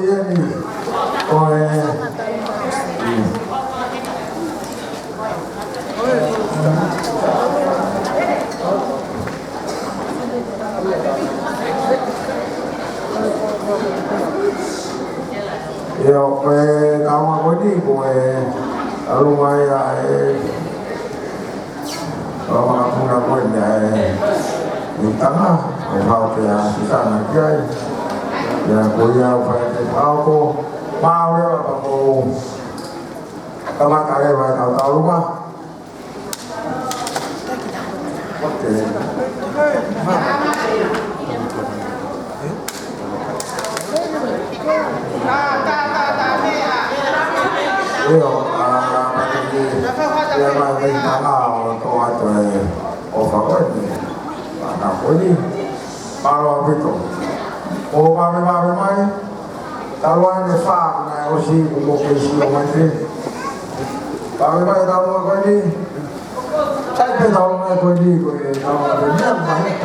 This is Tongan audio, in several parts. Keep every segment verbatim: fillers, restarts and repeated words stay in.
Ko e, ʻio, ko e kaunga ko eni, ko e ʻalunga ia ʻa e ʻo makapuna ko eni ʻa e Tanga, ʻo hau pē ʻa Sisana ki ai. ʻIa, ko ia ʻoku fai ʻaki e fakahoko, mālō ʻa e fakahoko. Kamata leva e kau tauʻolunga. ʻOku ʻio, ʻa, ʻa, ʻia mai mei Tanga ʻo toʻo atu e ʻofa ko eni. Mana ko eni. Mālō ʻaupito. ʻO vave vave mai. Talu ai ʻene fā, naʻe ʻosi kuo mou kei sio mai pē. Vave mai tauʻolunga ko eni. Sai pē tauʻolunga ko eni, ko e tauʻolunga ko eni, mai.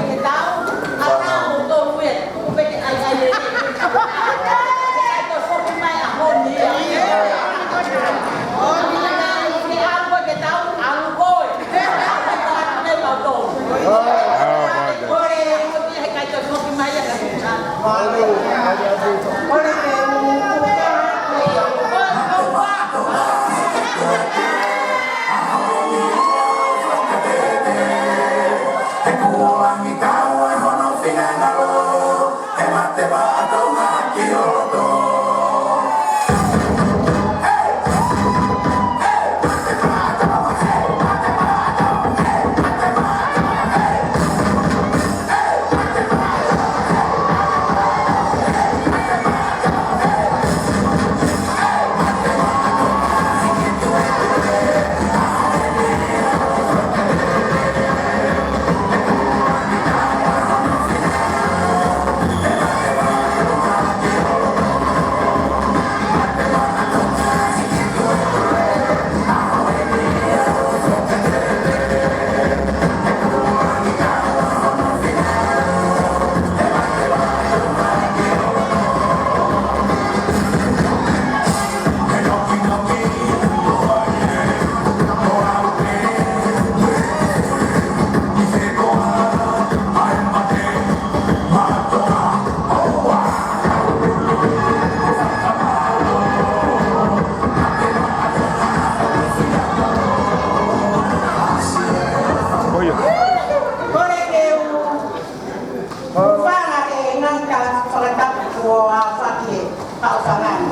Ko e ke u, u fanga ke ngata fakatapu kuo ʻa faki e kau fanga ni.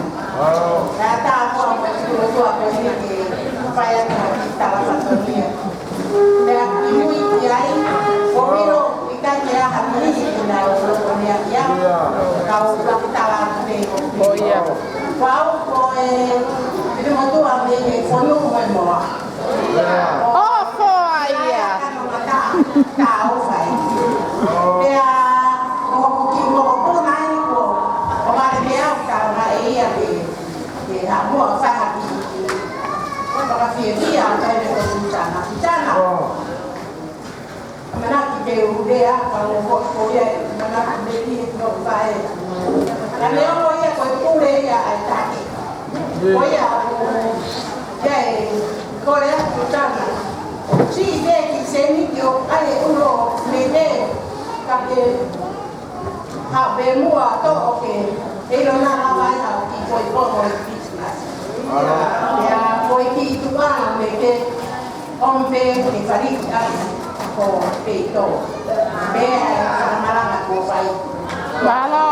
Pea tā kuo mo tu tua ko ni ke fai atu ki tala fatonia. Pea i mui ki ai, ko miro i kai ke aha mui ki na o loko ni a ia. Kau faki tala atu pe ko. Ko ia. Kuo u ko e, i mo tu a me ke fonu mo e moa. ʻOfa ia. Pea, ʻo hoku kiʻi mokopuna eni ko, ʻo mare ke au tau na e ia ke, ke ha mua fai ha kiʻi, kiʻi. Ko fakafiefia au kai me ko Sisana. Sisana. Manaki te u lea, ka mo ko, ko ia, manaki me ki no fai. Ka me o ia ko e pule ia ʻa e taki. Ko ia, ko ia, ko ia, ko Tana. Si te ki seni ki o ai ulo me te ka ke ha be mua to o ke. E lo na la vai ha ki ko i ko mo i Christmas. Ia, ko i ki tu ana me ke. ʻOmi pē ke fali atu ko peito. Pea ʻe fakamalanga kuo fai. Mālō.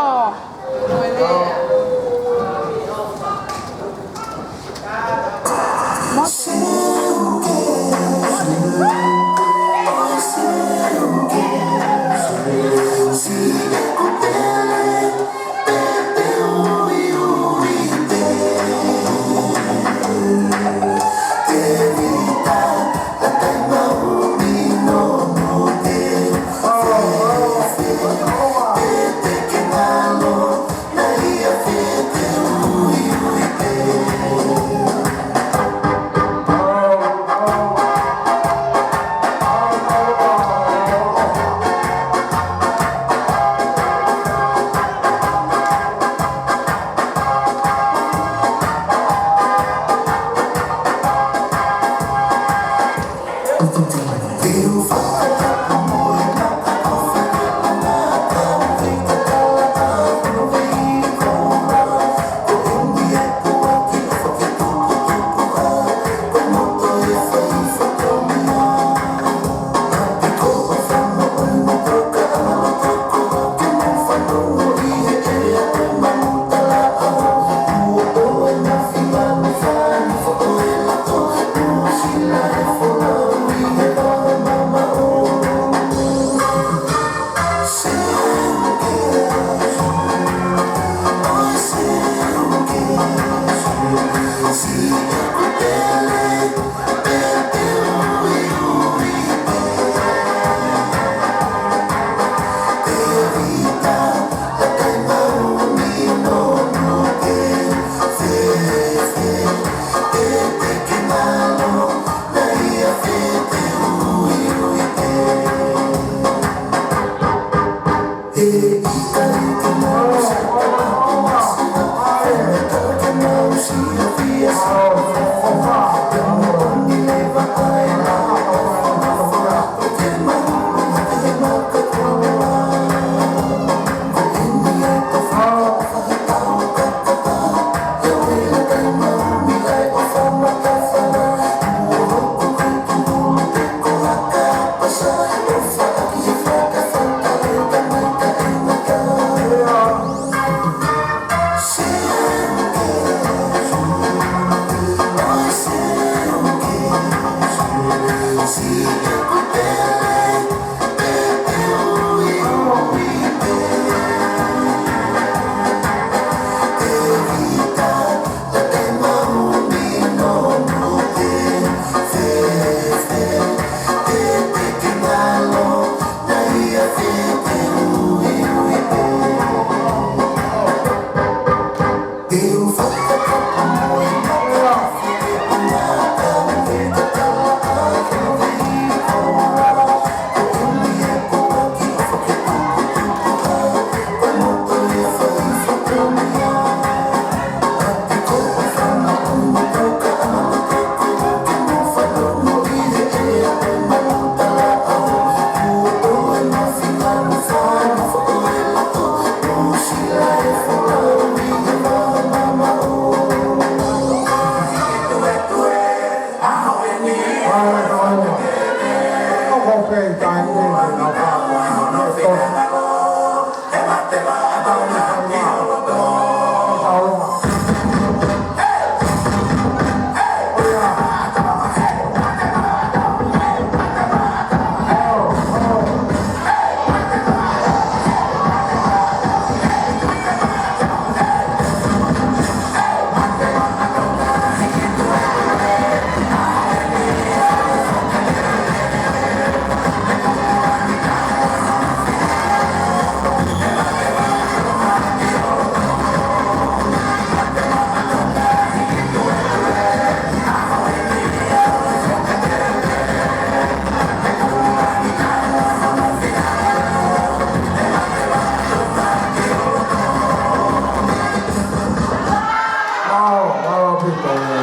Mālō, mālō ʻaupito, ē.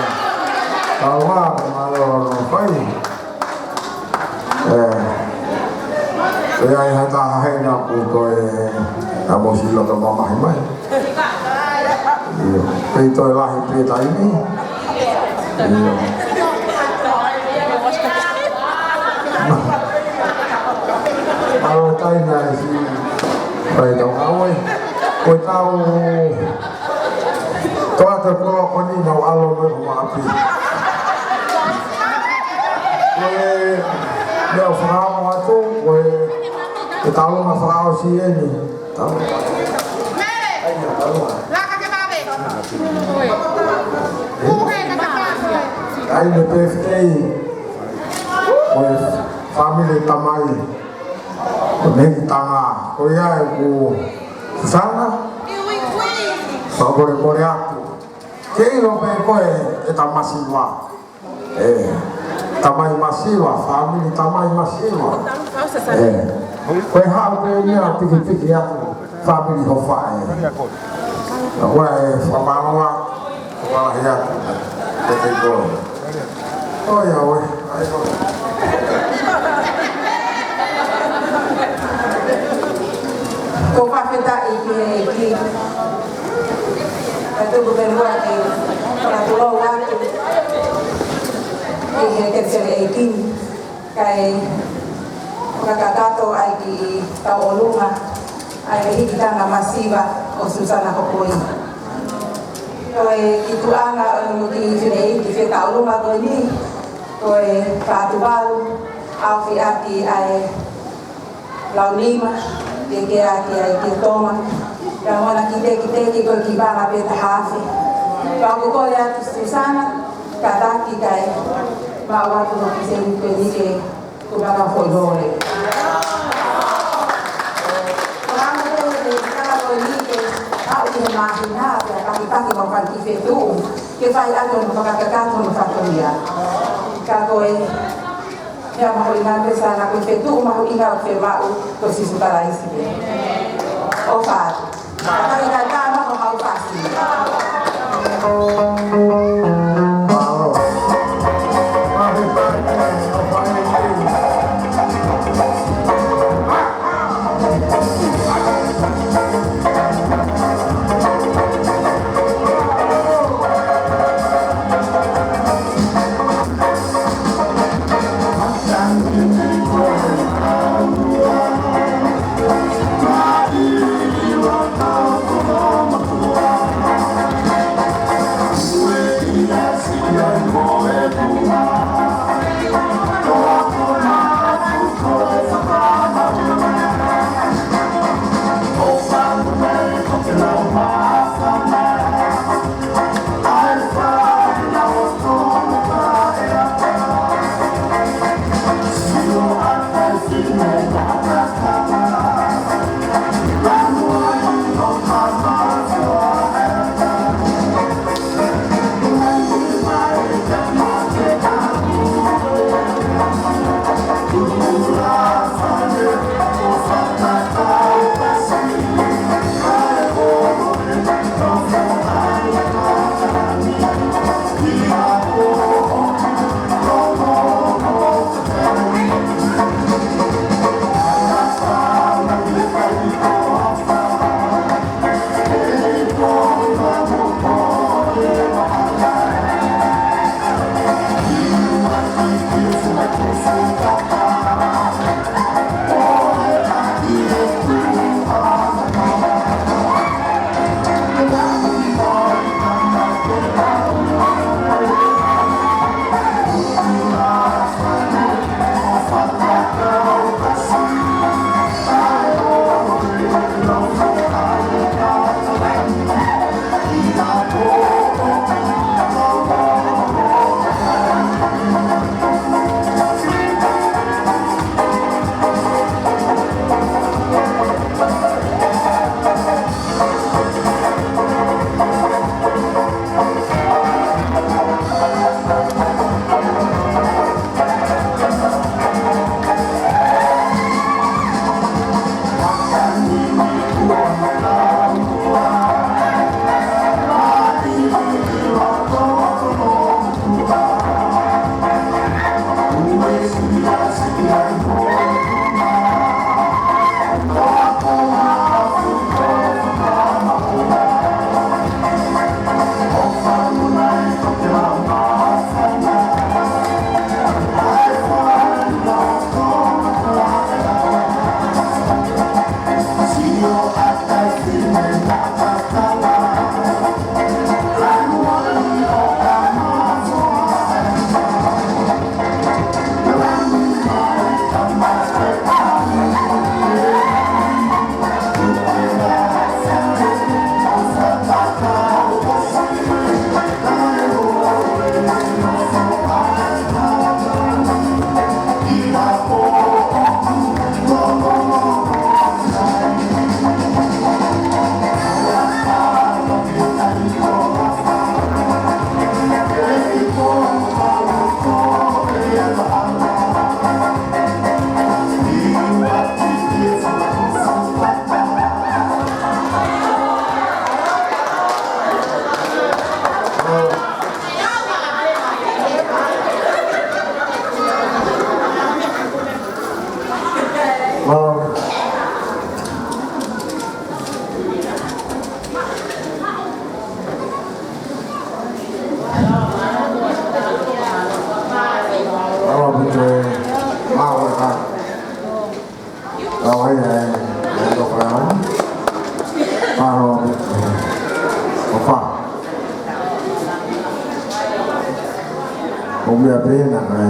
Mālō, mālō, mālō, fai. Ē, ʻe ʻi ai ha taha heni ʻoku toe, ʻa mo sila ka mamahi mai. ʻIo, pea toe lahi pē taimi. ʻIo. Mālō taina e si, pai tau ngāue. Ko e tau Toa te kolo ko eni nau ʻalu mai ko ʻapi. Ko e meʻa fakaongo atu, ko e, e taulunga fakaʻosi eni. Taulunga. ʻAi, taulunga. ʻAi, ne birthday. Ko e family tamai. Ko e meʻa tanga. Ko ia ʻoku Susana. Fakamolemole atu. Ke ʻilo pē ko e, e tamasiva. Ē, tamai masiva, family tamai masiva. Ē, ko e haʻu pē ia pikipiki atu, family hofa ē. Ko e fakamālō atu, fakalahi atu. Ko e te ko. ʻOi, ʻoe, ʻai ko. Ko e fakafetaʻi ki he ʻEiki. Ka tuku pē muʻa ke fakatulou atu ki he Kemisele ʻEiki, kae fakakakato ai ki he tauʻolunga ʻa e hikitanga masiva ʻo Susana Hopoi. Ko e kituʻanga ʻo e kiʻi fineʻeiki fetauʻolunga ko eni, ko e Fatuvalu, ʻaofi ʻaki ʻa e lau nima, ke ke ʻaki ai ki Toma. Ka mona ki te, ki te, ki ko ki vanga pē taha afe. Ka ʻoku ou kole atu Susana, kātaki kae maʻu atu hoʻo kiʻi sēniti ko eni ke u maka foʻi lole. Ko e anga pē ʻo e kala ko eni ke aʻu ki he māhina, pea takitaki mo e fanga kiʻi fetuʻu ke fai atu hono fakakakato hono fatongia. Ka ko e meʻa mahuʻinga pē Susana, ko e fetuʻu mahuʻinga ʻoku ke maʻu ko Sīsū Kalaisi pē. ʻOfa atu. Kātaki kae tā maho hau fasi. ʻO meʻa pē naʻe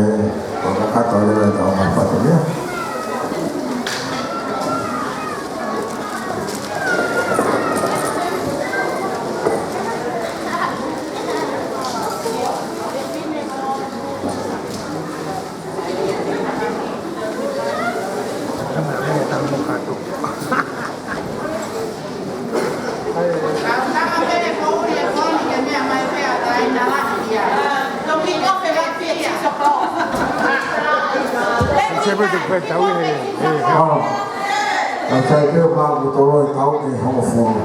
fakakakato leva ʻetau ngaahi fatongia. Ke me te pē tau e, e, e. ʻO. Ka sai ke ma ku tolo e tau ke hongofulu.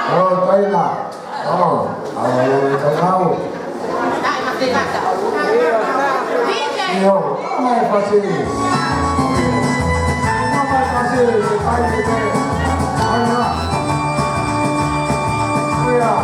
ʻO, taina. ʻO, ʻa, ʻo, taina ʻo. ʻIo, mai pasi. Mai pasi, mai pasi. Ana. ʻIo.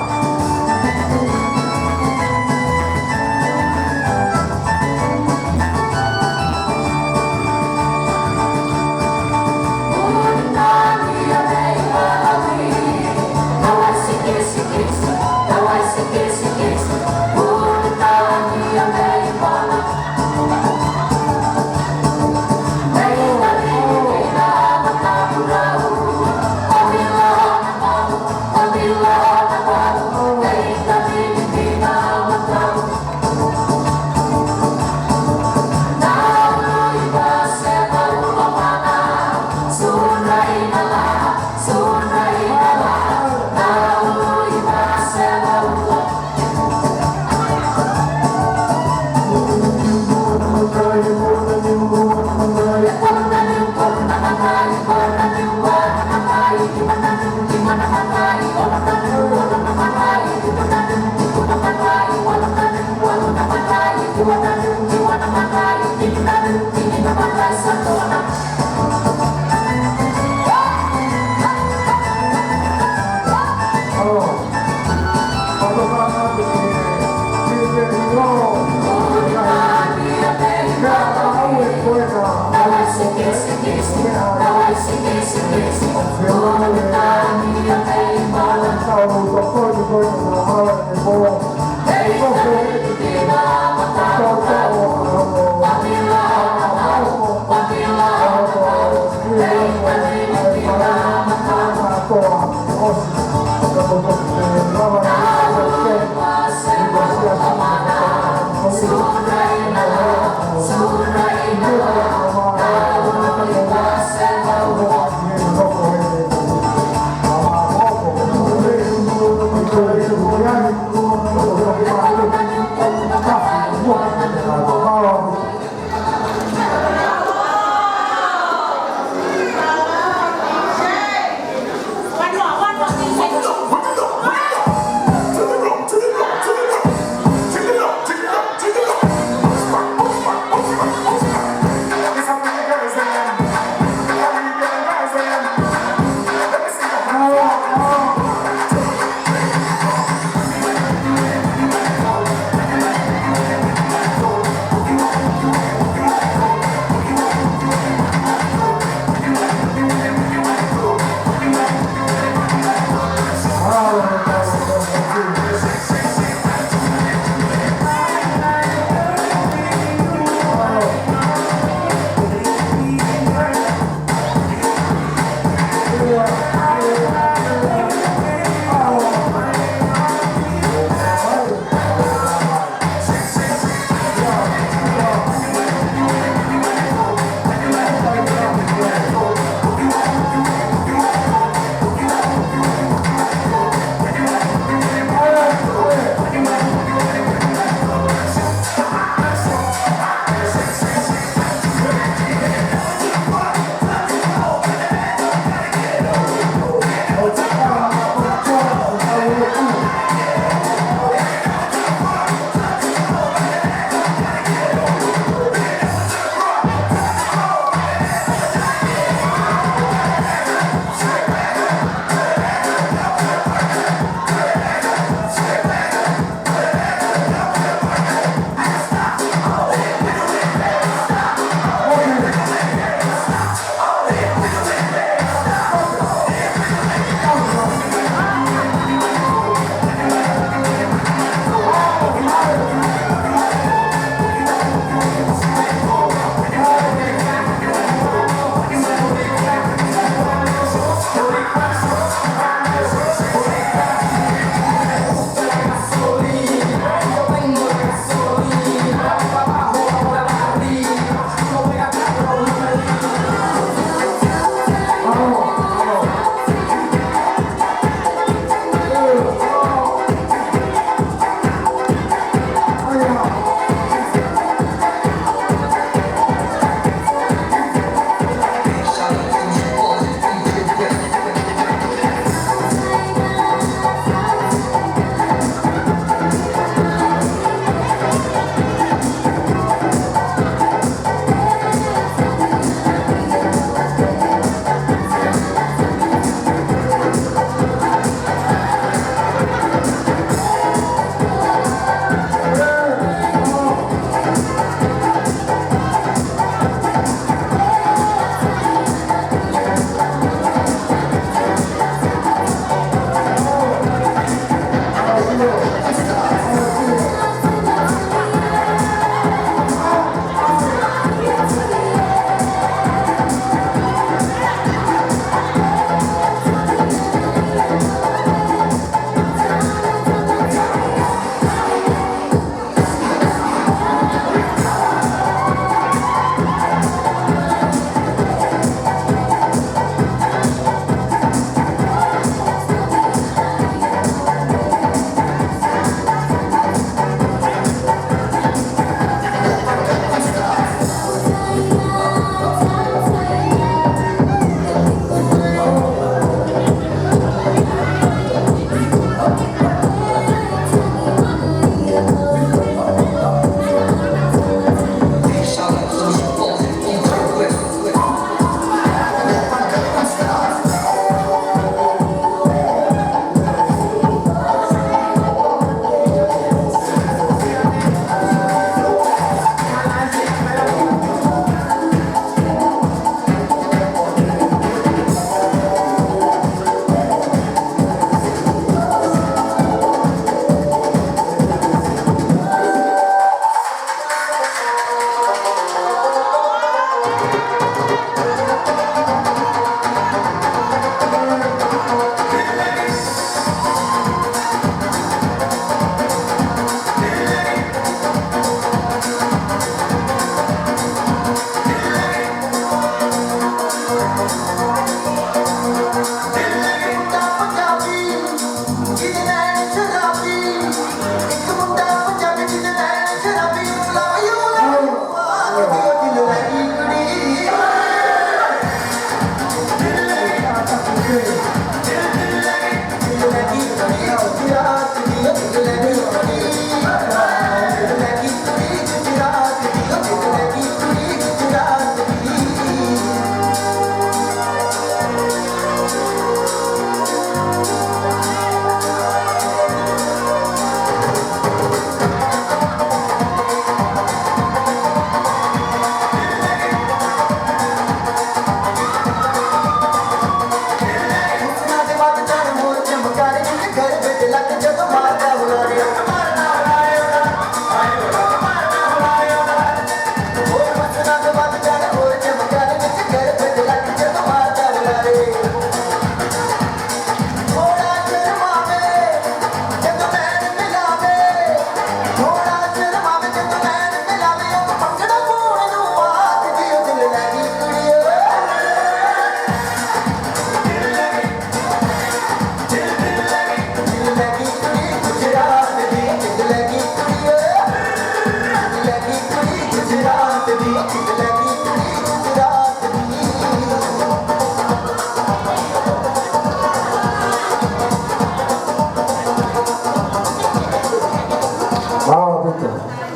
Mālō ʻaupito,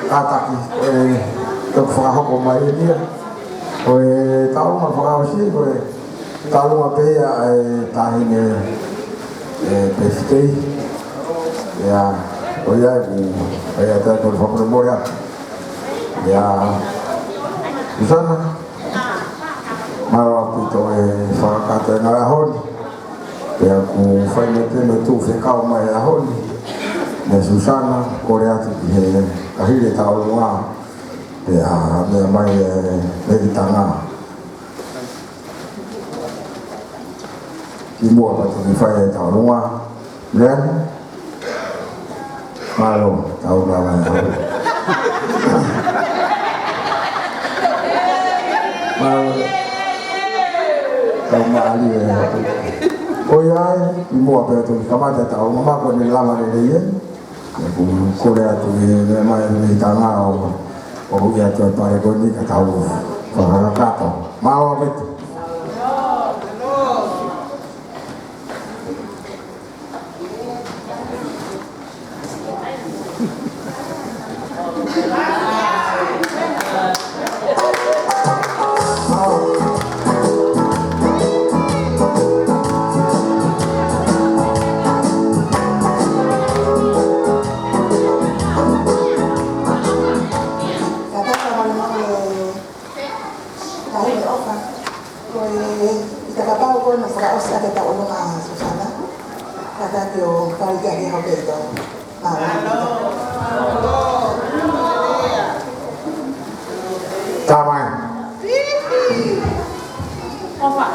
kātaki, ē, toki fakahoko mai eni ia. Ko e taʻu ʻe fakaʻosi, ko e taʻu ʻe pē ia ʻa e taʻahine, ē, pēfitei. ʻIa, ko ia ʻoku, ʻa ia te u toe fakamolemole atu. ʻIa, Susana, mālō ʻaupito e fakakakato e ngaahi ʻaho ni. Pea ʻoku fai mai pē mo e tuʻu fekau mai e ʻaho ni. Meia Susana, kole atu ki he taʻahine Taulunga. Pea meʻa mai e Mekitanga. Kimuʻa pea toki fai e Taulunga. Meʻa ni. Mālō, tau lava e hau. Mālō. Tau mālie e hau. ʻOiauē, kimuʻa pea toki kamata e Taulunga, ko eni lava lelei eni. ʻOku kole atu ki he meʻa mai e Mekitanga ʻo, ʻo ui atu e pale ko eni ka tau fakakakato. Mālō ʻaupito. Kātaki ʻo malimali e taʻahine ʻofa. Ko e, ʻi he kapau ko ena fakaʻosi ʻaki e Taulunga, Susana. Kātaki ʻo fai ki ai e hau kei tau. Mālō. Tamai. ʻOfa.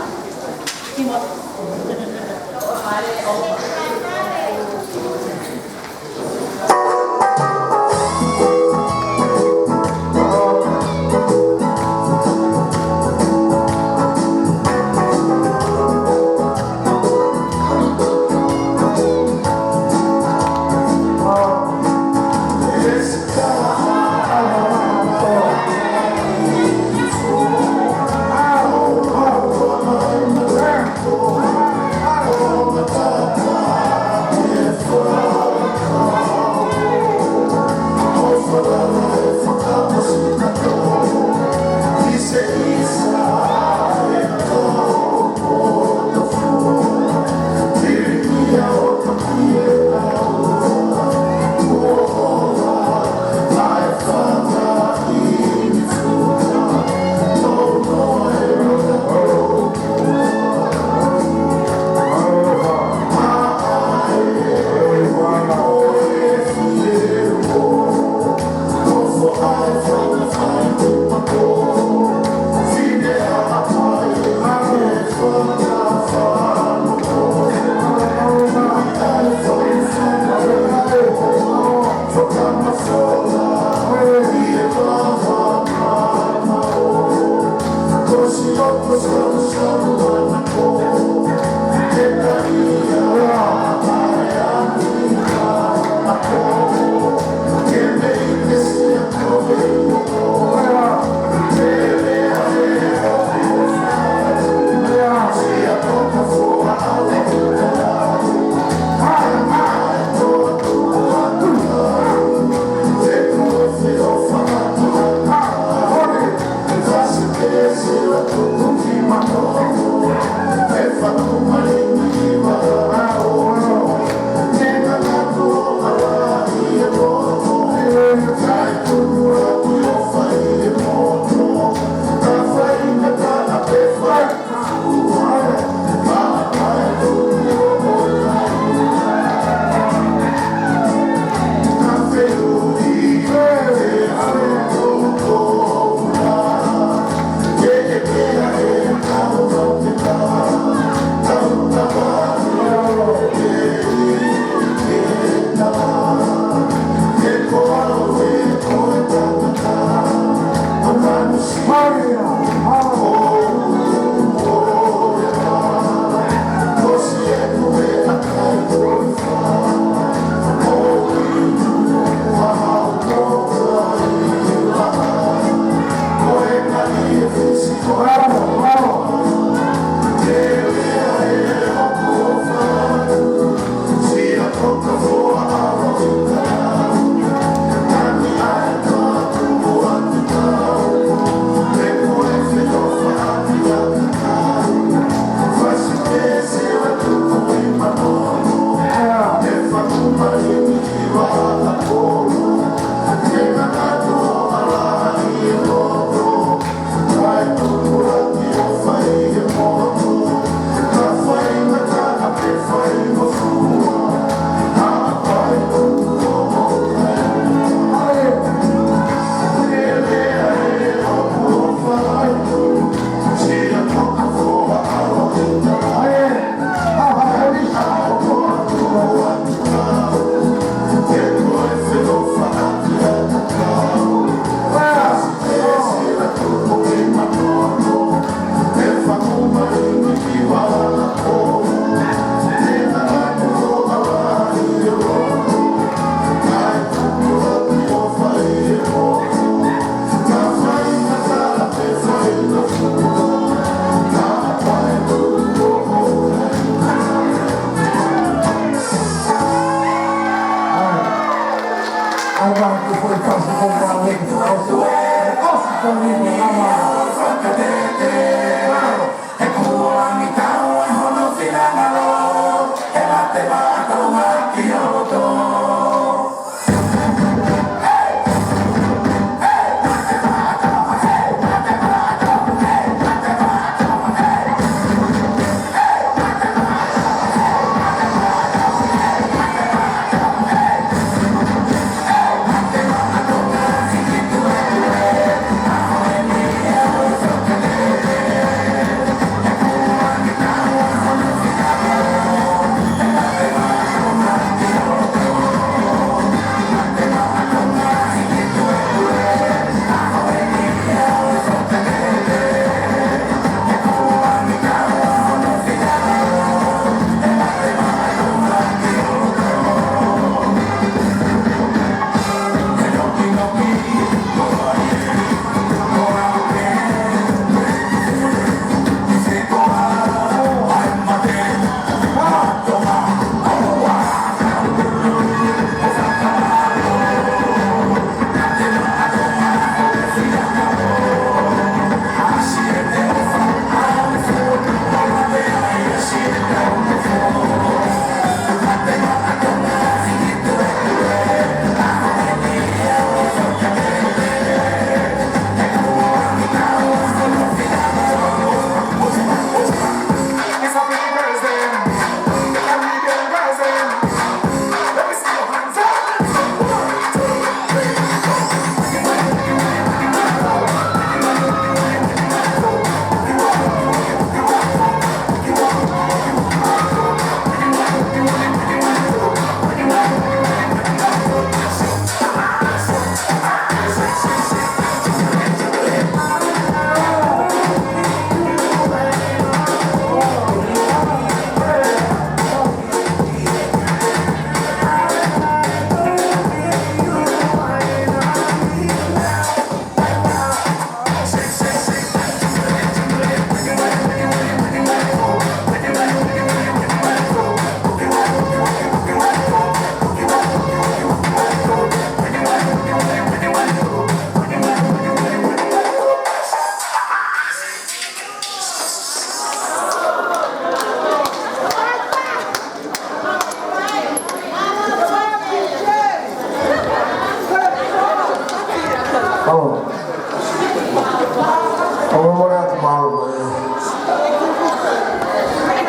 ʻOku mole atu mālō ē.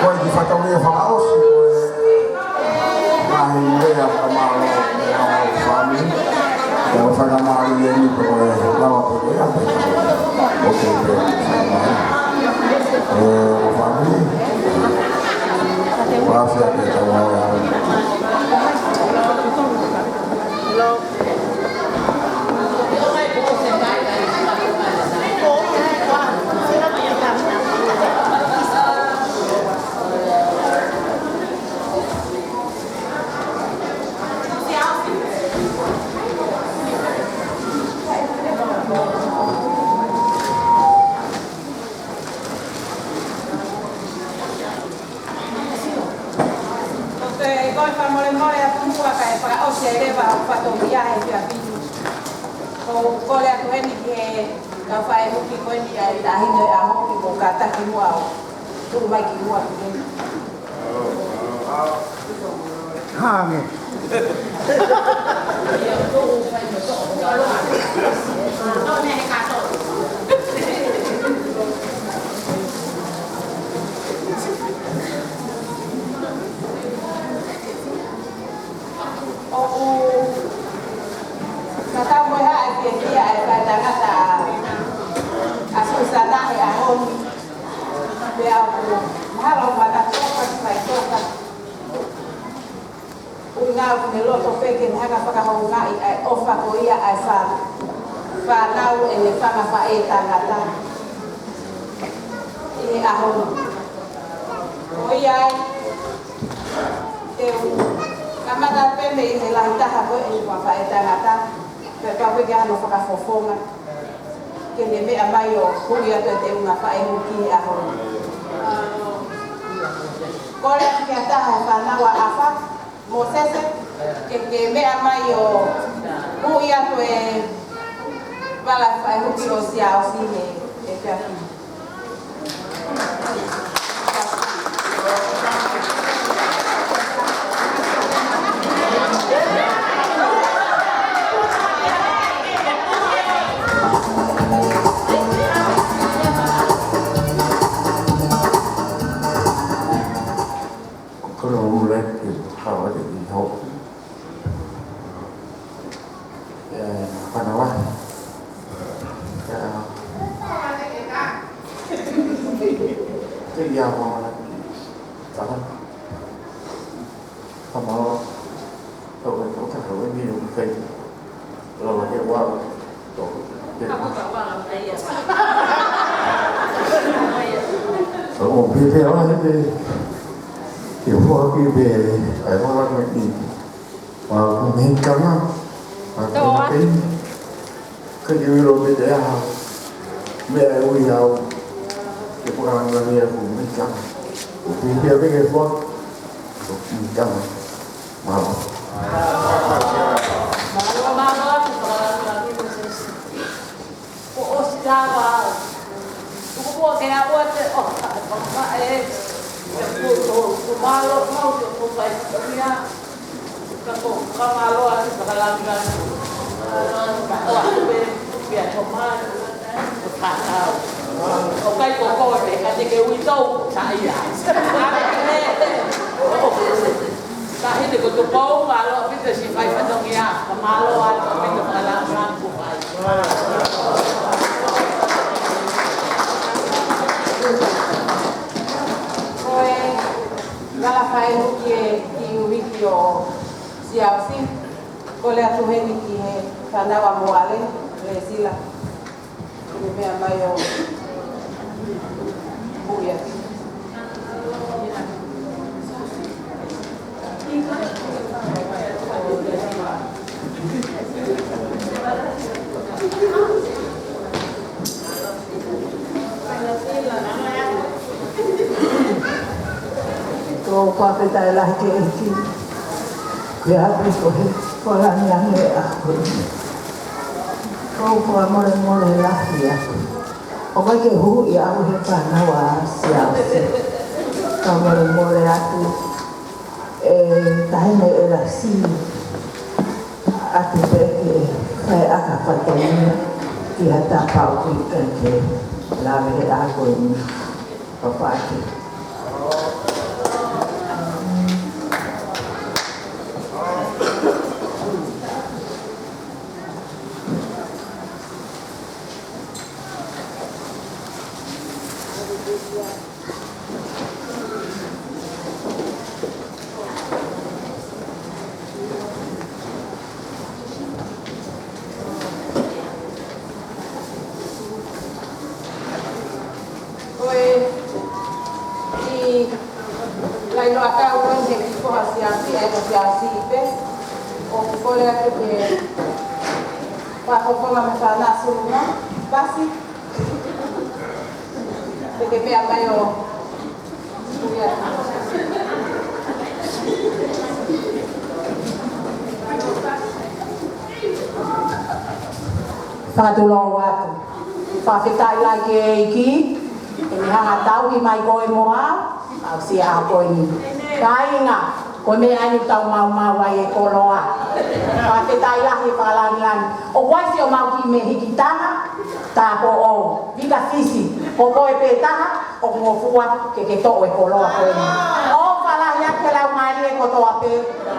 Ko e kiʻi fatongia fakaʻosi ko e ngaahi lea fakamālō ʻa e fāmili. Ko e fakamālō eni pe ko e lava pe ko e ʻape. ʻOku ke fakamālō. ʻE, ʻo fāmili. Mafia ke tau ʻalu. Ko e fakamolemole atu muʻa kae fakaʻosi ai leva ʻa e fatongia he efiafi ni. Ko e kole atu eni ki he kau faʻehuki ko eni ʻa e taʻahine ʻa hoki mo kātaki muʻa ʻo tuʻu mai ki muʻa ki heni. Hangē. ʻOku tatau mo e hā e fiefia ʻa e faʻētangata ʻa Susana he ʻaho ni. Pea ʻoku mahalo ʻoku manatu ʻoku ʻikai faʻitoka. ʻUhinga ʻoku ne loto pē ke ne hanga ʻo fakahoungaʻi ʻa e ʻofa ko ia ʻa e fā-, fānau ʻene fanga faʻētangata ʻi he ʻaho ni. Ko ia ai, te u kamata pē mei he lahi taha ko eni ʻo e fanga faʻētangata, pea pau pē ke ʻi ai hano fakafofonga ke ne meʻa mai ʻo huli atu e teunga faʻehuki he ʻaho ni. Kole atu ki ha taha he fānau ʻa ʻAfa, Mōsese, ke, ke meʻa mai ʻo Huʻi atu e vala fai huki ʻo Siaosi he, he efiafi ni. Ko hono ʻuluaki, haʻu atu ki hoku ʻe, fānau. ʻE, ke ia ko mana ki tala. Kamalo, tau ke tau ka hau ni o kai. Lo ke wa. Tau ke. Tau ke pe pe wa he pe. Ke wa ke pe. Ai wa ni. Mālō, ko e meʻa kama. Mālō, ko e meʻa kama. Ka ke ʻilo mei te aha. Meʻa ʻe ui au. Ke puka ngana ia ko e meʻa kama. Ko e meʻa pē ke fua. Ko e meʻa kama. Mālō. Mālō, mālō. Ko ʻosi lava au. Tuku muʻa ke aʻu atu ʻo, ʻo, ʻo, ʻe, ʻe, ko, ko, ko mālō, mālō, ko, ko, fai, ko, ia. Ka ko, ka mālō atu, ka langa. Ka ʻoatu pē, pea to mai. Ko tātau. ʻOku ʻikai ko koe, ka te ke uitou, tā ia. Ka hili ko Tupou, mālō ʻaupito siʻi fai fatongia, ka mālō atu ʻaupito ka langa, ka langa, ko fai. Ko e vala fai huki ʻe kiʻi uike ʻo Siaosi, kole atu heni ki he fānau ʻa Moale, Lesila. Ko e meʻa mai ʻo Puia. Ko e fakafetaʻi lahi ki he ʻEiki. Ko e ʻapi ko ē, ko e langilangi ʻa ko ē. Ko e fakamolemole lahi atu. ʻOku ʻikai ke huʻi au he fānau ʻa Siaosi. Fakamolemole atu. ʻE tahi mai e lasi atu pē ke fai ʻaki ha fatongia ki ha taha ʻoku ʻikai ke lave he ʻaho ko eni. Papa ake. Ko e kiʻi laino ʻakau ko eni he kiʻi foha Siaosi, ʻa e ko Siaosi pē. ʻOku kole atu ke fakafofonga mo e fānau Sulunga, pasi. Te ke meʻa mai ʻo Fakatulou atu. Fakafetaʻi lahi ki he ʻEiki, ʻi he hanga tauhi mai koe mo au, ʻaʻaku siʻa ko eni. Kāinga, ko e meʻa eni ʻoku tau maumau ai e koloa. Fakafetaʻi lahi fakalāngilangi. ʻOku ʻi ai siʻomau kiʻi mehikitanga, tāupoʻou, vika fisi, ko koe pē taha, ʻoku ngofua ke ke toʻo e koloa ko eni. ʻOfa lahi atu ki he laumālie kotoa pē,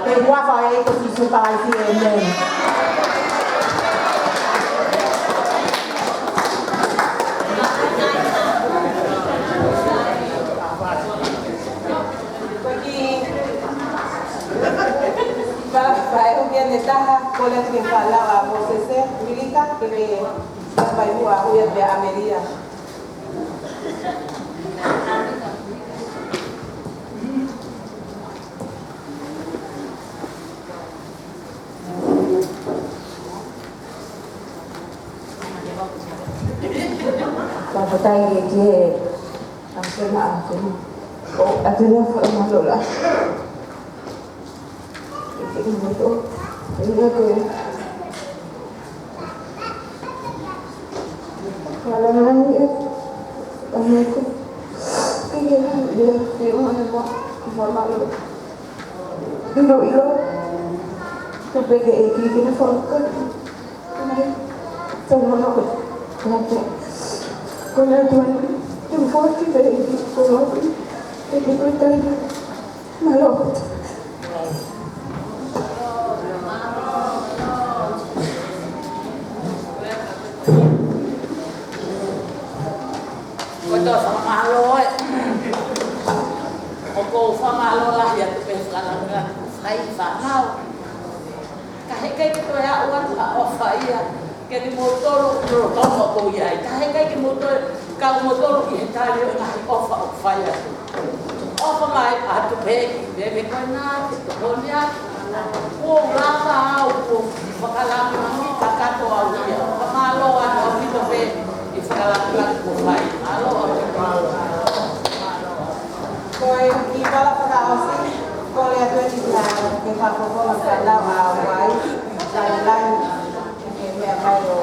ʻi he huafa ʻo e ʻEiki ko Sīsū Kalaisi, ʻēmeni. Ko e kiʻi vala fai huki ʻe taha, kole atu ki he fānau ʻa Mōsese, Uilika, ke ke fai muʻa, huʻi atu pē ʻa ʻAmelia. Fakafetaʻi ki he ʻAfiona ʻa e ʻAfiona. ʻO ʻAfiona fakamālō lahi. Ke ke moto. Ke ke Mālō. ʻIloʻilo. Tuku pē ki he ʻEiki ke ne folofola. Ko e tau mana ko. Ko e tau. Ko e tau. Tuku foki pē ki he ʻEiki ko e tau. Ke ke koe tai. Mālō. Ko e tau fakamālō ē. ʻOku ou fakamālō lahi atu pē fakalāngilangi kuo fai fānau. Ka heʻikai ke toe aʻu atu ha ʻofa ia kiate kimoutolu ʻoku lolotonga ʻoku ou ʻi ai. Ka heʻikai ke mou toe kau moutolu ʻi he tali ʻo e ngaahi ʻofa ʻoku fai atu. ʻOfa mai atu pē ki he veve ko ena ke tokoni atu. Kuo u lava au kuo fakalāngilangiʻi kakato au ia. Fakamālō atu ʻaupito pē ʻi he fakalāngilangi kuo fai. Mālō ʻaupito. Ko e kiʻi vala fakaʻosi, kole atu eni ke fakafofonga fānau ʻa Hawaii, Kalelani, ke meʻa mai ʻo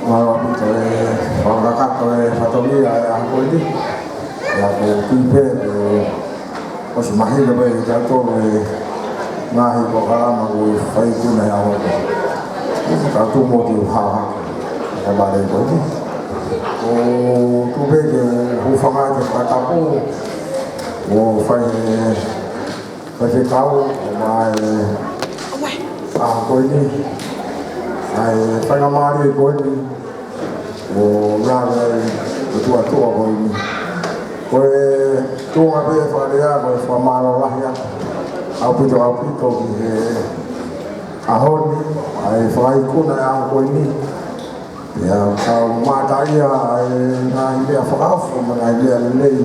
Mālō ʻaupito e fakakakato e fatongia e ʻaho ko eni. ʻIa, ko e tui pē ʻoku ʻosi mahino pē kiate kitautolu e ngaahi polokalama kuo fai ʻi he ʻaho ko eni. Ka tuʻu mo tuʻu hao hake. Ka vale ko eni. ʻOku tuʻu pē ke u hūfanga he fakatapu kuo fai he Faifekau, ʻomai ʻa ko eni, ʻa e faingamālie ko eni, ʻo lave ai ʻo tuʻutuʻuni ko eni. Ko e tuʻunga pē fakalea, ko e fakamālō lahi atu ʻaupito, ʻaupito ki he ʻaho ni, ʻa e fakaikuna ʻa ko eni. Pea tau mātā ia ʻa e ngaahi meʻa fakaofo mo e ngaahi meʻa lelei.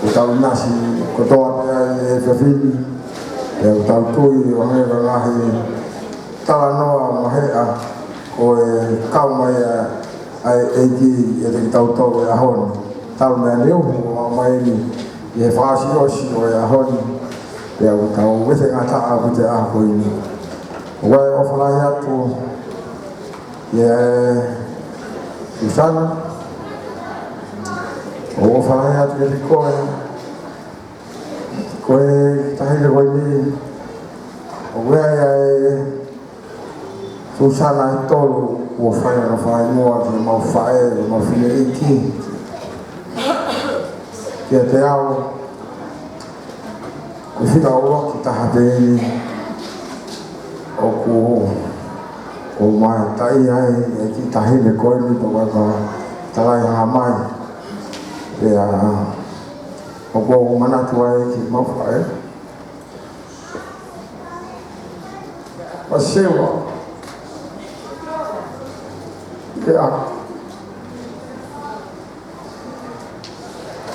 ʻOku tau ʻinasi kotoa pē ʻi he efiafi ni. Pea ʻoku tau tui ʻoku ʻi ai e ngaahi talanoa mahuʻinga ko e kau mai ʻa, ʻa e ʻEiki ʻiate kitautolu he ʻaho ni. Talu mei he ʻaho ni ʻo aʻu mai eni ʻi he fakaʻosiʻosi ʻo e ʻaho ni. Pea ʻoku tau vete ngata ʻaupito he ʻaho ko eni. ʻOku ou ʻofa lahi atu ʻia Susana, ʻoku ou ʻofa lahi atu kiate koe, ko e taʻahine ko eni, ʻoku ʻi ai ʻa e Susana ʻe tolu, ʻoku fai hono fakahingoa ki heʻemau faʻē, heʻemau fineʻeiki. Kiate au, ko e fika ʻuluaki taha pē eni ʻoku ou mātā ai ʻa e kiʻi taʻahine ko eni, ko e kau talai hanga mai. Pea ʻoku ou manatu ai ki heʻemau faʻē. Masiva. Pea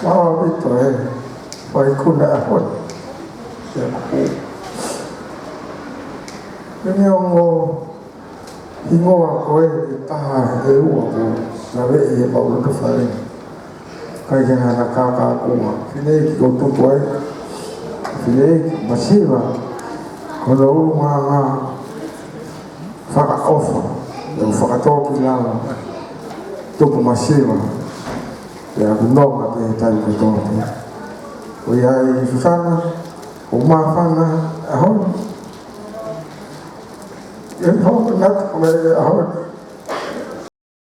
mālō ʻaupito e faikuna ʻaho ni. Pea ko e ongo hingoa ko ē ʻe taha ʻe ua ʻoku laveʻi ʻi heʻemau loto fale. ʻIkai ke ʻi ai hano kākākua. Fineʻeiki ʻoku tuku ai. Fineʻeiki masiva. Ko hono ʻulungaanga fakaʻofa. ʻO fakatōkilalo. Tupu masiva, ʻa ia ʻoku nonga pē he taimi kotoa pē. ʻOku ʻi ai Susana, ʻoku māfana, ʻaho ni. ʻE hoko atu ko e ʻaho ni.